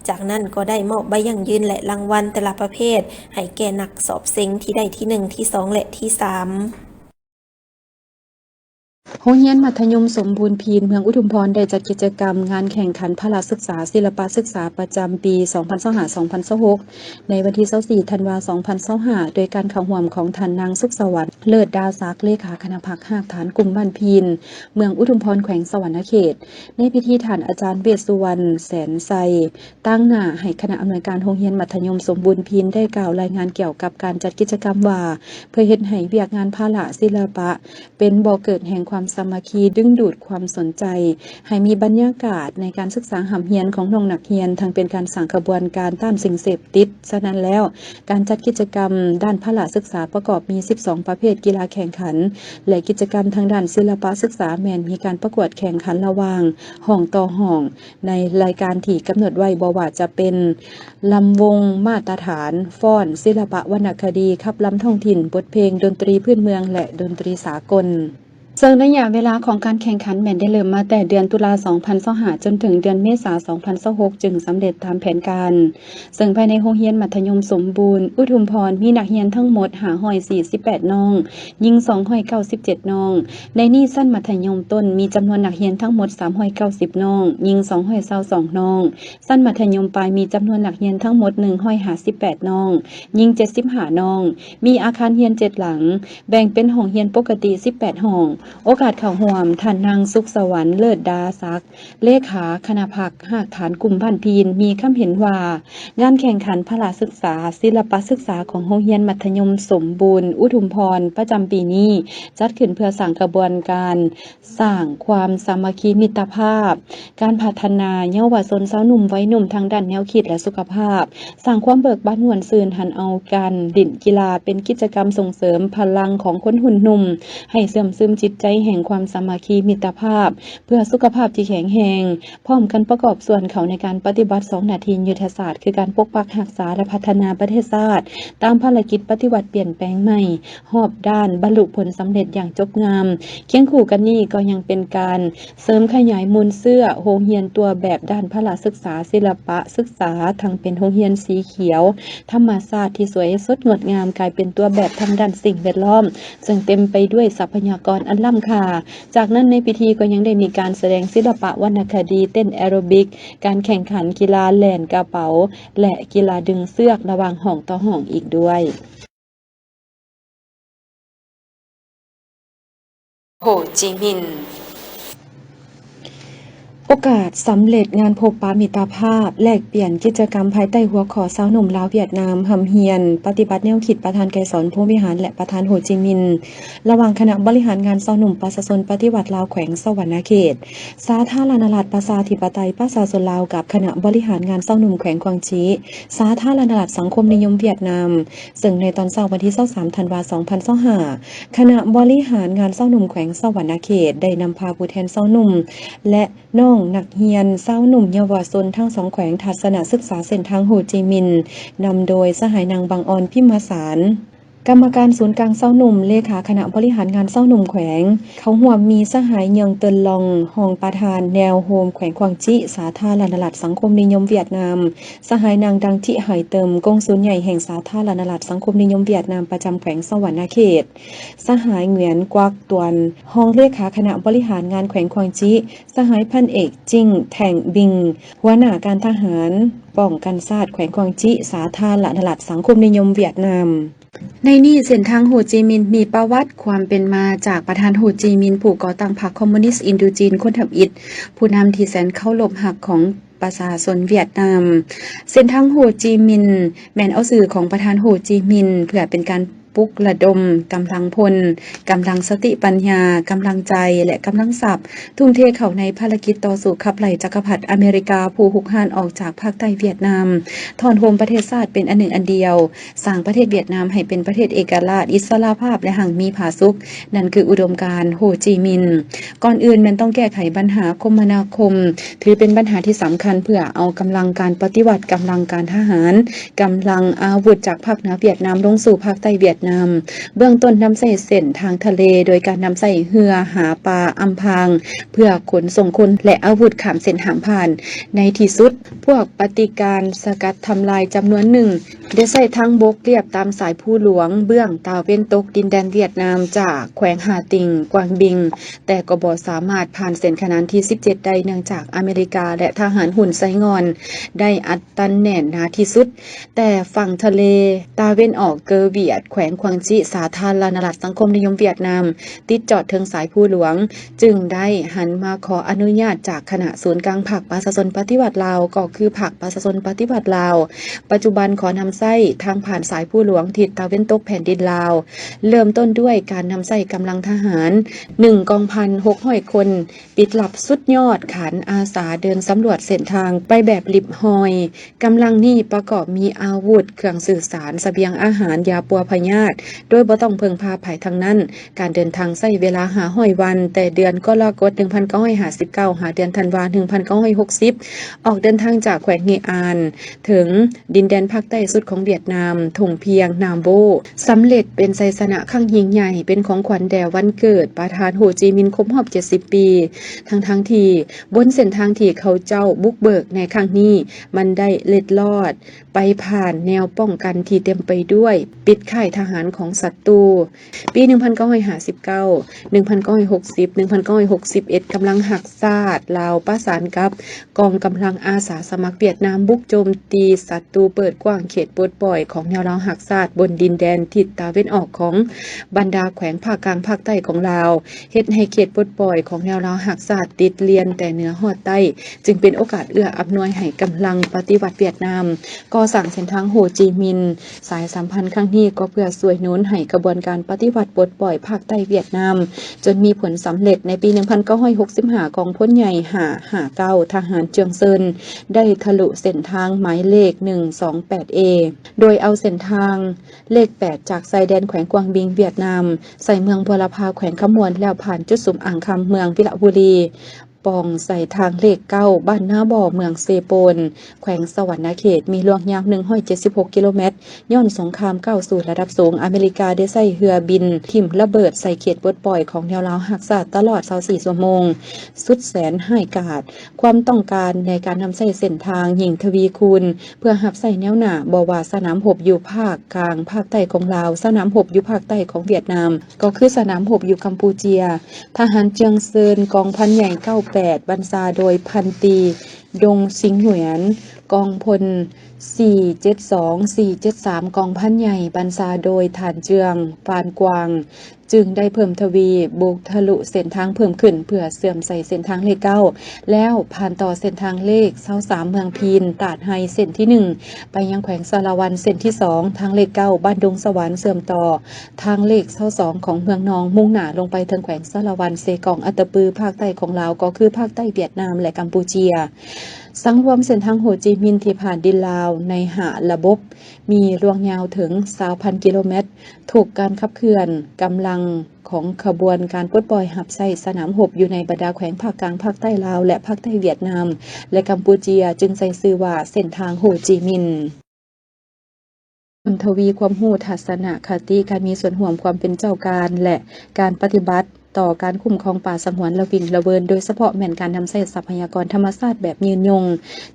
ຈາກນັ້ນກໍໄດ້ມອບໃບຢັ້ງຢືນ ແລະ ລາງວັນແຕ່ລະປະເພດ ໃຫ້ແກ່ນັກສອບເສັງທີ່ໄດ້ທີໜຶ່ງ, ທີສອງ ແລະ ທີສາມ. ໂຮງຮຽນມັດທະຍົມສົມບູນພີນເມືອງອຸທຸມພອນ ໄດ້ຈັດກິດຈະກຳງານແຂ່ງຂັນພະລະສຶກສາ, ສິລະປະສຶກສາ ປະຈຳປີ ສອງພັນຊາວຫ້າ ສອງພັນຊາວຫົກ ໃນວັນທີ ຊາວສີ່ ທັນວາ ສອງພັນຊາວຫ້າ ໂດຍການເຂົ້າຮ່ວມຂອງທ່ານ ນາງ ສຸກສະຫວັນ ເລີດດາສັກ ເລຂາຄະນະພັກຮາກຖານກຸ່ມບ້ານພີນ ເມືອງອຸທຸມພອນ ແຂວງສະຫວັນນະເຂດ. ໃນພິທີ ທ່ານອາຈານ ເວດສຸວັນ ແສນໄຊ ຕາງໜ້າໃຫ້ຄະນະອຳນວຍການໂຮງຮຽນມັດທະຍົມສົມບູນພີນ ໄດ້ກ່າວລາຍງານກ່ຽວກັບການຈັດກິດຈະກຳວ່າ ເພື່ອເຮັດໃຫ້ວຽກງານພາລະສິລະປະ ເປັນບໍ່ເກີດແຫ່ງຄວາມ ສາມັກຄີດຶງດູດຄວາມສົນໃຈ ໃຫ້ມີບັນຍາກາດໃນການສຶກສາຮ່ຳຮຽນຂອງນ້ອງນັກຮຽນ, ທັງເປັນການສ້າງຂະບວນການຕ້ານສິ່ງເສບຕິດ. ສະນັ້ນແລ້ວ, ການຈັດກິດຈະກຳດ້ານພະລະສຶກສາປະກອບມີສິບສອງປະເພດກິລາແຂ່ງຂັນ ແລະ ກິດຈະກຳທາງດ້ານສິລະປະສຶກສາແມ່ນມີການປະກວດແຂ່ງຂັນລະຫວ່າງຫ້ອງຕໍ່ຫ້ອງ ໃນລາຍການທີ່ກຳນົດໄວ້ ບໍ່ວ່າຈະເປັນລຳວົງມາດຕະຖານ, ຟ້ອນ, ສິລະປະວັນນະຄະດີ, ຂັບລຳທ້ອງຖິ່ນ, ບົດເພງ, ດົນຕີພື້ນເມືອງ ແລະ ດົນຕີສາກົນ. ເຊິ່ງໄລຍະເວລາຂອງການແຂ່ງຂັນແມ່ນໄດ້ເລີ່ມມາແຕ່ເດືອນຕຸລາ ສອງພັນຊາວຫ້າ ຈົນເຖິງເດືອນເມສາ ສອງພັນຊາວຫົກ ຈຶ່ງສຳເລັດຕາມແຜນການ. ເຊິ່ງພາຍໃນໂຮງຮຽນມັດທະຍົມສົມບູນອຸທຸມພອນ ມີນັກຮຽນທັງໝົດ ຫ້າຮ້ອຍສີ່ສິບແປດນ້ອງ, ຍິງ ສອງຮ້ອຍເກົ້າສິບເຈັດນ້ອງ. ໃນນີ້ຊັ້ນມັດທະຍົມຕົ້ນມີຈຳນວນນັກຮຽນທັງໝົດ ສາມຮ້ອຍເກົ້າສິບນ້ອງ, ຍິງ ສອງຮ້ອຍຊາວສອງນ້ອງ. ຊັ້ນມັດທະຍົມປາຍມີຈຳນວນນັກຮຽນທັງໝົດ ໜຶ່ງຮ້ອຍຫ້າສິບແປດນ້ອງ, ຍິງ ເຈັດສິບຫ້ານ້ອງ. ມີອາຄານຮຽນເຈັດຫຼັງ, ແບ່ງເປັນຫ້ອງຮຽນປົກກະຕິ ສິບແປດຫ້ອງ. ໂອກາດເຂົ້າຮ່ວມ, ທ່ານນາງ ສຸກສະຫວັນ ເລີດດາສັກ, ເລຂາຄະນະພັກຮາກຖານກຸ່ມບ້ານພີນ ມີຄຳເຫັນວ່າ ງານແຂ່ງຂັນພະລະສຶກສາ, ສິລະປະສຶກສາຂອງໂຮງຮຽນມັດທະຍົມສົມບູນອຸທຸມພອນ ປະຈຳປີນີ້ ຈັດຂຶ້ນເພື່ອສ້າງຂະບວນການ ສ້າງຄວາມສາມັກຄີມິດຕະພາບ, ການພັດທະນາເຍົາວະຊົນ, ຊາວໜຸ່ມ, ໄວໜຸ່ມ ທາງດ້ານແນວຄິດ ແລະ ສຸຂະພາບ, ສ້າງຄວາມເບີກບານມ່ວນຊື່ນ, ຫັນເອົາການຫຼິ້ນກິລາເປັນກິດຈະກຳສົ່ງເສີມພະລັງຂອງຄົນຮຸ່ນໜຸ່ມ, ໃຫ້ເຊື່ອມຊຶມຈິດໃຈແຫ່ງຄວາມສາມັກຄີມິດຕະພາບ ເພື່ອສຸຂະພາບທີ່ແຂງແຮງ, ພ້ອມກັນປະກອບສ່ວນເຂົ້າໃນການປະຕິບັດສອງໜ້າທີ່ຍຸດທະສາດ ຄືການປົກປັກຮັກສາ ແລະ ພັດທະນາປະເທດຊາດ ຕາມພາລະກິດປະຕິວັດປ່ຽນແປງໃໝ່ ຮອບດ້ານ ບັນລຸຜົນສຳເລັດຢ່າງຈົບງາມ. ຄຽງຄູ່ກັນນີ້ກໍຍັງເປັນການເສີມຂະຫຍາຍມູນເຊື້ອໂຮງຮຽນຕົວແບບດ້ານພະລະສຶກສາ, ສິລະປະສຶກສາ, ທັງເປັນໂຮງຮຽນສີຂຽວທຳມະຊາດທີ່ສວຍສົດງົດງາມ, ກາຍເປັນຕົວແບບທາງດ້ານສິ່ງແວດລ້ອມ ເຊິ່ງເຕັມໄປດ້ວຍຊັບພະຍາກອນອັນລ້ຳຄ່າ. ຈາກນັ້ນໃນພິທີກໍຍັງໄດ້ມີການສະແດງສິລະປະວັນນະຄະດີ, ເຕັ້ນແອໂຣບິກ, ການແຂ່ງຂັນກິລາແລ່ນກະເປົາ ແລະ ກິລາດຶງເຊືອກລະຫວ່າງຫ້ອງຕໍ່ຫ້ອງອີກດ້ວຍ. ໂຮຈິມິນ. ໂອກາດສຳເລັດງານພົບປະມິດຕະພາບ ແລກປ່ຽນກິດຈະກຳພາຍໃຕ້ຫົວຂໍ້ຊາວໜຸ່ມລາວຫວຽດນາມຮ່ຳຮຽນປະຕິບັດແນວຄິດ ປະທານໄກສອນ ພົມວິຫານ ແລະ ປະທານໂຮຈິມິນ ລະຫວ່າງຄະນະບໍລິຫານງານຊາວໜຸ່ມປະຊາຊົນປະຕິວັດລາວແຂວງສະຫວັນນະເຂດ ສາທາລະນະລັດປະຊາທິປະໄຕປະຊາຊົນລາວ ກັບຄະນະບໍລິຫານງານຊາວໜຸ່ມແຂວງກວາງຈີ ສາທາລະນະລັດສັງຄົມນິຍົມຫວຽດນາມ. ເຊິ່ງໃນຕອນເຊົ້າວັນທີຊາວສາມ ທັນວາ ສອງພັນຊາວຫ້າ ຄະນະບໍລິຫານງານຊາວໜຸ່ມແຂວງສະຫວັນນະເຂດ ໄດ້ນຳພາຜູ້ແທນຊາວໜຸ່ມ ແລະ ນ້ອງນັກຮຽນຊາວໜຸ່ມເຍົາວະຊົນທັງສອງແຂວງ ທັດສະນະສຶກສາເສັ້ນທາງໂຮຈິມິນ ນຳໂດຍສະຫາຍນາງ ບັງອອນ ພິມມະສານ ກຳມະການສູນກາງຊາວໜຸ່ມ, ເລຂາຄະນະບໍລິຫານງານຊາວໜຸ່ມແຂວງ. ເຂົາຮ່ວມມີສະຫາຍ ເຍືອງ ເຕີນລອງ ຮອງປະທານແນວໂຮມແຂວງກວາງຈີ ສາທາລະນະລັດສັງຄົມນິຍົມຫວຽດນາມ, ສະຫາຍນາງ ດັງ ທິ ໄຫເຕີມ ກົງສູນໃຫຍ່ແຫ່ງສາທາລະນະລັດສັງຄົມນິຍົມຫວຽດນາມປະຈຳແຂວງສະຫວັນນະເຂດ, ສະຫາຍ ຫງວຽນ ກວັກ ຕວນ ຮອງເລຂາຄະນະບໍລິຫານງານແຂວງກວາງຈີ, ສະຫາຍ ພັນເອກ ຈິງ ແທງບິງ ຫົວໜ້າການທະຫານປ້ອງກັນຊາດແຂວງກວາງຈີ ສາທາລະນະລັດສັງຄົມນິຍົມຫວຽດນາມ. ໃນນີ້ເສັ້ນທາງໂຮຈິມິນມີປະຫວັດຄວາມເປັນມາຈາກປະທານໂຮຈິມິນ ຜູ້ກໍ່ຕັ້ງພັກຄອມມູນິດອິນໂດຈີນຄົນທຳອິດ, ຜູ້ນຳທີ່ແສນເຄົາລົບຮັກຂອງປະຊາຊົນຫວຽດນາມ. ເສັ້ນທາງໂຮຈິມິນແມ່ນເອົາຊື່ຂອງປະທານໂຮຈິມິນ ເພື່ອເປັນການ ປຸກລະດົມກຳລັງພົນ, ກຳລັງສະຕິປັນຍາ, ກຳລັງໃຈ ແລະ ກຳລັງຊັບ, ທຸ່ມເທເຂົ້າໃນພາລະກິດຕໍ່ສູ້ຂັບໄລ່ຈັກກະພັດອາເມລິກາຜູ້ຮຸກຮານອອກຈາກພາກໃຕ້ຫວຽດນາມ, ທ້ອນໂຮມປະເທດຊາດເປັນອັນໜຶ່ງອັນດຽວ, ສ້າງປະເທດຫວຽດນາມໃຫ້ເປັນປະເທດເອກະລາດ, ອິດສະຫຼະພາບ ແລະ ຮັ່ງມີຜາສຸກ. ນັ້ນຄືອຸດົມການໂຮຈິມິນ. ກ່ອນອື່ນແມ່ນຕ້ອງແກ້ໄຂບັນຫາຄົມມະນາຄົມ, ຖືເປັນບັນຫາທີ່ສຳຄັນເພື່ອເອົາກຳລັງການປະຕິວັດ, ກຳລັງການທະຫານ, ກຳລັງອາວຸດຈາກພາກເໜືອຫວຽດນາມລົງສູ່ພາກໃຕ້ຫວຽດນາມ. ເບື້ອງຕົ້ນນຳໃຊ້ເສັ້ນທາງທະເລ ໂດຍການນຳໃຊ້ເຮືອຫາປາອຳພາງ ເພື່ອຂົນສົ່ງຄົນ ແລະ ອາວຸດຂ້າມເສັ້ນຫ້າມຜ່ານ. ໃນທີ່ສຸດ, ພວກປະຕິການສະກັດທຳລາຍຈຳນວນໜຶ່ງ ໄດ້ໃຊ້ທາງບົກລຽບຕາມສາຍພູຫຼວງເບື້ອງຕາເວັນຕົກດິນແດນຫວຽດນາມ ຈາກແຂວງຫາຕິງ, ກວາງບິງ, ແຕ່ກໍບໍ່ສາມາດຜ່ານເສັ້ນຂະໜານທີສິບເຈັດໄດ້ ເນື່ອງຈາກອາເມລິກາ ແລະ ທະຫານຮຸນໄຊງ່ອນ ໄດ້ອັດຕັນແໜ້ນໜາທີ່ສຸດ. ແຕ່ຝັ່ງທະເລຕາເວັນອອກເກີຫວຽດ ແຂວງ ຂວາງຈິ ສາທາລະນະລັດສັງຄົມນິຍົມຫວຽດນາມ ຕິດຈອດເຖິງສາຍພູຫຼວງ, ຈຶ່ງໄດ້ຫັນມາຂໍອະນຸຍາດຈາກຄະນະສູນກາງພັກປະຊາຊົນປະຕິວັດລາວ, ກໍຄືພັກປະຊາຊົນປະຕິວັດລາວ. ປັດຈຸບັນຂໍນຳໃຊ້ທາງຜ່ານສາຍພູຫຼວງທິດຕາເວັນຕົກແຜ່ນດິນລາວ, ເລີ່ມຕົ້ນດ້ວຍການນຳໃຊ້ກຳລັງທະຫານ ໜຶ່ງກອງພັນຫົກຮ້ອຍຄົນ, ປິດລັບສຸດຍອດຂານອາສາເດີນສຳຫຼວດເສັ້ນທາງໄປແບບລິບຫ້ອຍ. ກຳລັງນີ້ປະກອບມີອາວຸດ, ເຄື່ອງສື່ສານ, ສະບຽງອາຫານ, ຢາປົວພະຍາດ, ໂດຍບໍ່ຕ້ອງເພິ່ງພາໃຜທັງນັ້ນ. ການເດີນທາງໃຊ້ເວລາຫ້າຮ້ອຍວັນ, ແຕ່ເດືອນກໍລະກົດ ໜຶ່ງພັນເກົ້າຮ້ອຍຫ້າສິບເກົ້າ ຫາເດືອນທັນວາ ໜຶ່ງພັນເກົ້າຮ້ອຍຫົກສິບ, ອອກເດີນທາງຈາກແຂວງເຮອານ ເຖິງດິນແດນພາກໃຕ້ສຸດຂອງຫວຽດນາມ, ທົ່ງພຽງ ນາມໂບ້, ສຳເລັດເປັນໄຊຊະນະຄັ້ງຍິ່ງໃຫຍ່, ເປັນຂອງຂວັນແດ່ວັນເກີດປະທານໂຮຈິມິນຄົບຮອບເຈັດສິບປີ, ທັງໆທີ່ ບົນເສັ້ນທາງທີ່ເຂົາເຈົ້າບຸກເບີກໃນຄັ້ງນີ້, ມັນໄດ້ເລັດລອດໄປຜ່ານແນວປ້ອງກັນທີ່ເຕັມໄປດ້ວຍປິດຄ້າຍທະຫານຂອງສັດຕູ. ປີໜຶ່ງພັນເກົ້າຮ້ອຍຫ້າສິບເກົ້າ, ໜຶ່ງພັນເກົ້າຮ້ອຍຫົກສິບ, ໜຶ່ງພັນເກົ້າຮ້ອຍຫົກສິບເອັດ ກຳລັງຮັກຊາດລາວປະສານກັບກອງກຳລັງອາສາສະໝັກຫວຽດນາມ ບຸກໂຈມຕີສັດຕູ, ເປີດກວ້າງເຂດປົດປ່ອຍຂອງແນວລາວຮັກຊາດບົນດິນແດນທິດຕາເວັນອອກຂອງບັນດາແຂວງພາກກາງພາກໃຕ້ຂອງລາວ. ເຮັດໃຫ້ເຂດປົດປ່ອຍຂອງແນວລາວຮັກຊາດຕິດລຽນແຕ່ເໜືອຮອດໃຕ້, ຈຶ່ງເປັນໂອກາດເອື້ອອຳນວຍໃຫ້ກຳລັງປະຕິວັດຫວຽດນາມກໍ່ສ້າງເສັ້ນທາງໂຮຈິມິນ. ສາຍສຳພັນຄັ້ງນີ້ກໍເພື່ອຊ່ວຍໜູນໃຫ້ຂະບວນການປະຕິວັດປົດປ່ອຍພາກໃຕ້ຫວຽດນາມຈົນມີຜົນສຳເລັດ. ໃນປີໜຶ່ງພັນເກົ້າຮ້ອຍຫົກສິບຫ້າ ກອງພົນໃຫຍ່ຫ້າຫ້າເກົ້າ ທະຫານເຈືອງເຊີນ ໄດ້ທະລຸເສັ້ນທາງໝາຍເລກໜຶ່ງສອງແປດເອ ໂດຍເອົາເສັ້ນທາງເລກແປດ ຈາກຊາຍແດນແຂວງກວາງບິງຫວຽດນາມ ໃສ່ເມືອງບົວລະພາ ແຂວງຄຳມ່ວນ ແລ້ວຜ່ານຈຸດສຸມອ່າງຄຳເມືອງວິລະບູລີ, ປ່ອງໃສ່ທາງເລກເກົ້າ ບ້ານນາບໍ່ ເມືອງເຊໂປນ ແຂວງສະຫວັນນະເຂດ, ມີລວງຍາວໜຶ່ງຮ້ອຍເຈັດສິບຫົກກິໂລແມັດ. ຍ້ອນສົງຄາມກ້າວສູ່ລະດັບສູງ, ອາເມລິກາໄດ້ໃຊ້ເຮືອບິນຖິ້ມລະເບີດໃສ່ເຂດປົດປ່ອຍຂອງແນວລາວຮັກຊາດຕະຫຼອດຊາວສີ່ຊົ່ວໂມງ, ສຸດແສນຮ້າຍກາດ. ຄວາມຕ້ອງການໃນການນຳໃຊ້ເສັ້ນທາງຍິ່ງທະວີຄູນ ເພື່ອຮັບໃຊ້ແນວໜ້າ, ບໍ່ວ່າສະໜາມຮົບຢູ່ພາກກາງພາກໃຕ້ຂອງລາວ, ສະໜາມຮົບຢູ່ພາກໃຕ້ຂອງຫວຽດນາມ, ກໍຄືສະໜາມຮົບຢູ່ກຳປູເຈຍ. ທະຫານເຈືອງເຊີນ ກອງພັນໃຫຍ່ເກົ້າແປດ ບັນຊາໂດຍພັນຕີ ດົງຊິງຫງວຽນ, ກອງພົນສີ່ເຈັດສອງ ສີ່ເຈັດສາມ ກອງພັນໃຫຍ່ ບັນຊາໂດຍທ່ານເຈືອງ ຟານກວາງ, ຈຶ່ງໄດ້ເພີ່ມທະວີບຸກທະລຸເສັ້ນທາງເພີ່ມຂຶ້ນ ເພື່ອເຊື່ອມໃສ່ເສັ້ນທາງເລກເກົ້າ ແລ້ວຜ່ານຕໍ່ເສັ້ນທາງເລກຊາວສາມ ເມືອງພີນ ຕາດໄຮ ເສັ້ນທີໜຶ່ງ ໄປຍັງແຂວງສາລະວັນ, ເສັ້ນທີສອງ ທາງເລກເກົ້າ ບ້ານດົງສະຫວັນ ເຊື່ອມຕໍ່ທາງເລກຊາວສອງ ຂອງເມືອງນອງ, ມຸ່ງໜ້າລົງໄປເຖິງແຂວງສາລະວັນ, ເຊກອງ, ອັດຕະປື ພາກໃຕ້ຂອງລາວ ກໍຄືພາກໃຕ້ຫວຽດນາມ ແລະ ກຳປູເຈຍ. ສັງລວມເສັ້ນທາງໂຮຈິມິນທີ່ຜ່ານດິນລາວໃນຫ້າລະບົບ ມີລວງຍາວເຖິງຊາວພັນກິໂລແມັດ. ທຸກການຂັບເຄື່ອນກຳລັງຂອງຂະບວນການປົດປ່ອຍຮັບໃຊ້ສະໜາມຮົບຢູ່ໃນບັນດາແຂວງພາກກາງ, ພາກໃຕ້ລາວ ແລະ ພາກໃຕ້ຫວຽດນາມ ແລະ ກຳປູເຈຍ ຈຶ່ງໃສ່ຊື່ວ່າເສັ້ນທາງໂຮຈິມິນ. ເພີ່ມທະວີຄວາມຮູ້, ທັດສະນະຄະຕິ, ການມີສ່ວນຮ່ວມ, ຄວາມເປັນເຈົ້າການ ແລະ ການປະຕິບັດຕໍ່ການຄຸ້ມຄອງປ່າສະຫງວນລະວິງລະເວີນ, ໂດຍສະເພາະແມ່ນການນຳໃຊ້ຊັບພະຍາກອນທຳມະຊາດແບບຍືນຍົງ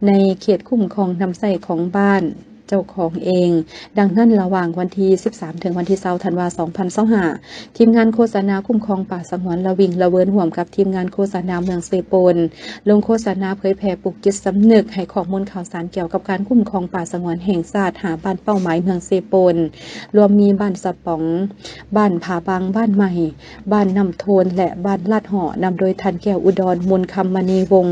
ໃນເຂດຄຸ້ມຄອງນຳໃຊ້ຂອງບ້ານເຈົ້າຂອງເອງ. ດັ່ງນັ້ນ, ລະຫວ່າງວັນທີສິບສາມ ເຖິງວັນທີຊາວ ທັນວາ ສອງພັນຊາວຫ້າ, ທີມງານໂຄສະນາຄຸ້ມຄອງປ່າສະຫງວນລະວິງລະເວີນ ຮ່ວມກັບທີມງານໂຄສະນາເມືອງເຊໂປນ ລົງໂຄສະນາເຜີຍແຜ່ ປຸກຈິດສຳນຶກໃຫ້ຂໍ້ມູນຂ່າວສານກ່ຽວກັບການຄຸ້ມຄອງປ່າສະຫງວນແຫ່ງຊາດ ຫ້າ ບ້ານເປົ້າໝາຍເມືອງເຊໂປນ, ລວມມີບ້ານສະປອງ, ບ້ານຜາບັງ, ບ້ານໃໝ່, ບ້ານນ້ຳໂທນ ແລະ ບ້ານລາດຫໍ່, ນຳໂດຍທ່ານ ແກ້ວອຸດອນ ມູນຄຳມະນີວົງ,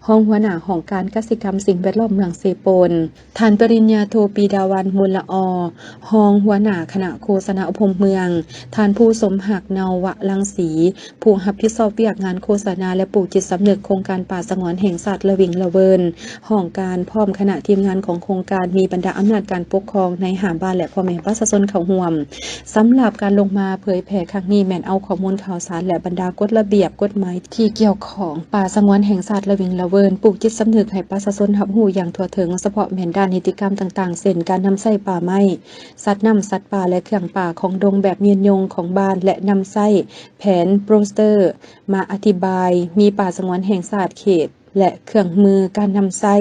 ຮອງຫົວໜ້າຫ້ອງການກະສິກຳສິ່ງແວດລ້ອມເມືອງເຊໂປນ. ທ່ານປະລິນຍາໂທ ປີດາວັນ ມູນລະອໍ ຮອງຫົວໜ້າຄະນະໂຄສະນາອົບຮົມເມືອງ, ທ່ານ ພູສົມຮັກ ເນົາວະລັງສີ ຜູ້ຮັບຜິດຊອບວຽກງານໂຄສະນາ ແລະ ປູກຈິດສຳນຶກໂຄງການປ່າສະຫງວນແຫ່ງຊາດລະວິງລະເວີນ, ຫ້ອງການ ພ້ອມຄະນະທີມງານຂອງໂຄງການ, ມີບັນດາອຳນາດການປົກຄອງໃນຫ້າບ້ານ ແລະ ພໍ່ແມ່ປະຊາຊົນເຂົ້າຮ່ວມ. ສຳລັບການລົງມາເຜີຍແຜ່ຄັ້ງນີ້ ແມ່ນເອົາຂໍ້ມູນຂ່າວສານ ແລະ ບັນດາກົດລະບຽບກົດໝາຍທີ່ກ່ຽວຂ້ອງ ປ່າສະຫງວນແຫ່ງຊາດລະວິງລະເວີນ, ປູກຈິດສຳນຶກໃຫ້ປະຊາຊົນຮັບຮູ້ຢ່າງທົ່ວເຖິງ, ສະເພາະແມ່ນດ້ານນິຕິກຳຕ່າງໆ ເຊັ່ນ ການນຳໃຊ້ປ່າໄມ້, ສັດນ້ຳ, ສັດປ່າ ແລະ ເຄື່ອງປ່າຂອງດົງແບບຍືນຍົງຂອງບ້ານ ແລະ ນຳໃຊ້ແຜນໂປສເຕີມາອະທິບາຍ, ມີປ່າສະຫງວນແຫ່ງຊາດເຂດ ແລະ ເຄື່ອງມືການນຳໃຊ້,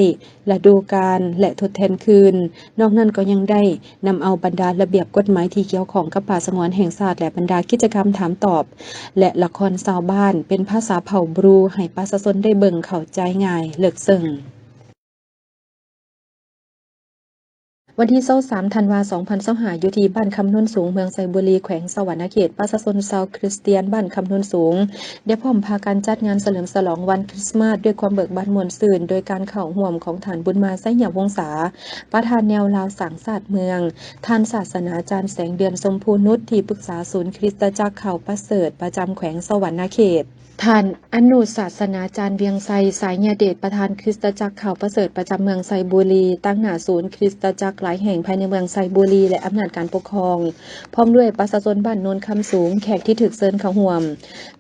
ລະດູການ ແລະ ທົດແທນຄືນ. ນອກນັ້ນກໍຍັງໄດ້ນຳເອົາບັນດາລະບຽບກົດໝາຍທີ່ກ່ຽວຂ້ອງກັບປ່າສະຫງວນແຫ່ງຊາດ ແລະ ບັນດາກິດຈະກຳຖາມຕອບ ແລະ ລະຄອນຊາວບ້ານເປັນພາສາເຜົ່າບຣູ ໃຫ້ປະຊາຊົນໄດ້ເບິ່ງເຂົ້າໃຈງ່າຍເລິກເຊິ່ງ. ວັນທີຊາວສາມ ທັນວາ ສອງພັນຊາວຫ້າ ຢູ່ທີ່ບ້ານຄຳໂນນສູງ ເມືອງໄຊບູລີ ແຂວງສະຫວັນນະເຂດ, ປະຊາຊົນຊາວຄຣິສຕຽນບ້ານຄຳໂນນສູງ ໄດ້ພ້ອມພາກັນຈັດງານສະເຫຼີມສະຫຼອງວັນຄຣິສມາດດ້ວຍຄວາມເບີກບານມ່ວນຊື່ນ ໂດຍການເຂົ້າຮ່ວມຂອງທ່ານ ບຸນມາ ໄຊຍະວົງສາ ປະທານແນວລາວສ້າງຊາດເມືອງ, ທ່ານສາສະໜາຈານ ແສງເດືອນ ຊົມພູນຸດ ທີ່ປຶກສາສູນຄຣິສຕະຈັກຂ່າວປະເສີດປະຈຳແຂວງສະຫວັນນະເຂດ, ທ່ານອະນຸສາສະໜາຈານ ວຽງໄຊ ສາຍຍະເດດ ປະທານຄຣິສຕະຈັກຂ່າວປະເສີດປະຈຳເມືອງໄຊບູລີ, ຕາງໜ້າສູນຄຣິສຕະຈັກຫຼາຍແຫ່ງພາຍໃນເມືອງໄຊບູລີ ແລະ ອຳນາດການປົກຄອງ, ພ້ອມດ້ວຍປະຊາຊົນບ້ານໂນນຄຳສູງ, ແຂກທີ່ຖືກເຊີນເຂົ້າຮ່ວມ.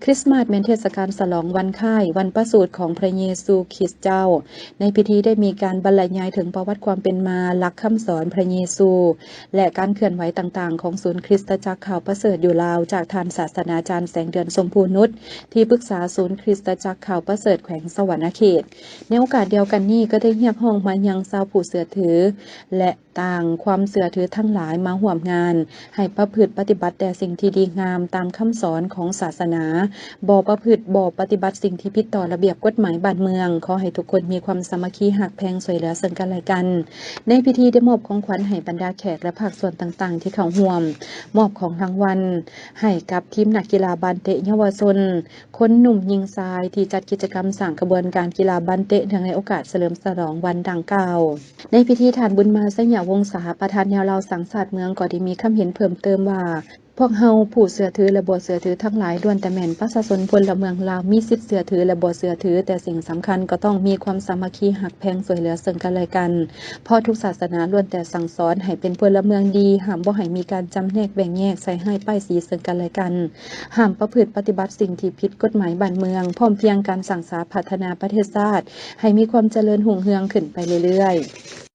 ຄຣິສມາດແມ່ນເທດສະການສະຫຼອງວັນຄ້າຍວັນປະສູດຂອງພະເຢຊູຄຣິສເຈົ້າ. ໃນພິທີໄດ້ມີການບັນລະຍາຍເຖິງປະຫວັດຄວາມເປັນມາ, ຫຼັກຄຳສອນພະເຢຊູ ແລະ ການເຄື່ອນໄຫວຕ່າງໆຂອງສູນຄຣິສຕະຈັກຂ່າວປະເສີດຢູ່ລາວ ຈາກທ່ານສາສະໜາຈານ ແສງເດືອນ ຊົມພູນຸດ ທີ່ປຶກສາສູນຄຣິສຕະຈັກຂ່າວປະເສີດແຂວງສະຫວັນນະເຂດ. ໃນໂອກາດດຽວກັນນີ້ ກໍໄດ້ຮຽກຮ້ອງມາຍັງຊາວຜູ້ເຊື່ອຖື ແລະ ຕ່າງຄວາມເຊື່ອຖືທັງຫຼາຍມາຮ່ວມງານ ໃຫ້ປະພຶດປະຕິບັດແຕ່ສິ່ງທີ່ດີງາມຕາມຄຳສອນຂອງສາສະໜາ, ບໍ່ປະພຶດ, ບໍ່ປະຕິບັດສິ່ງທີ່ຜິດຕໍ່ລະບຽບກົດໝາຍບ້ານເມືອງ. ຂໍໃຫ້ທຸກຄົນມີຄວາມສາມັກຄີຮັກແພງຊ່ວຍເຫຼືອເຊິ່ງກັນແລະກັນ. ໃນພິທີໄດ້ມອບຂອງຂວັນໃຫ້ບັນດາແຂກ ແລະ ພາກສ່ວນຕ່າງໆທີ່ເຂົ້າຮ່ວມ, ມອບຂອງລາງວັນໃຫ້ກັບທີມນັກກິລາບານເຕະເຍົາວະຊົນ ຄົນໜຸ່ມຍິງຊາຍ ທີ່ຈັດກິດຈະກຳສ້າງຂະບວນການກິລາບານເຕະເນື່ອງໃນໂອກາດສະເຫຼີມສະຫຼອງວັນດັ່ງກ່າວ. ໃນພິທີ ທ່ານ ບຸນມາ ໄຊຍະວົງສາ ປະທານແນວລາວສ້າງຊາດເມືອງ ກໍໄດ້ມີຄຳເຫັນເພີ່ມເຕີມວ່າ, ພວກເຮົາຜູ້ເຊື່ອຖື ແລະ ບໍ່ເຊື່ອຖືທັງຫຼາຍ ລ້ວນແຕ່ແມ່ນປະຊາຊົນພົນລະເມືອງລາວ ມີສິດເຊື່ອຖື ແລະ ບໍ່ເຊື່ອຖື, ແຕ່ສິ່ງສຳຄັນກໍຕ້ອງມີຄວາມສາມັກຄີ ຮັກແພງ ຊ່ວຍເຫຼືອເຊິ່ງກັນແລະກັນ, ເພາະທຸກສາສະໜາລ້ວນແຕ່ສັ່ງສອນໃຫ້ເປັນພົນລະເມືອງດີ, ຫ້າມບໍ່ໃຫ້ມີການຈຳແນກແບ່ງແຍກ, ໃສ່ຮ້າຍປ້າຍສີເຊິ່ງກັນແລະກັນ, ຫ້າມປະພຶດປະຕິບັດສິ່ງທີ່ຜິດກົດໝາຍບ້ານເມືອງ, ພ້ອມພຽງກັນສ້າງສາພັດທະນາປະເທດຊາດໃຫ້ມີຄວາມຈະເລີນຮຸ່ງເຮືອງຂຶ້ນໄປເລື້ອຍໆ.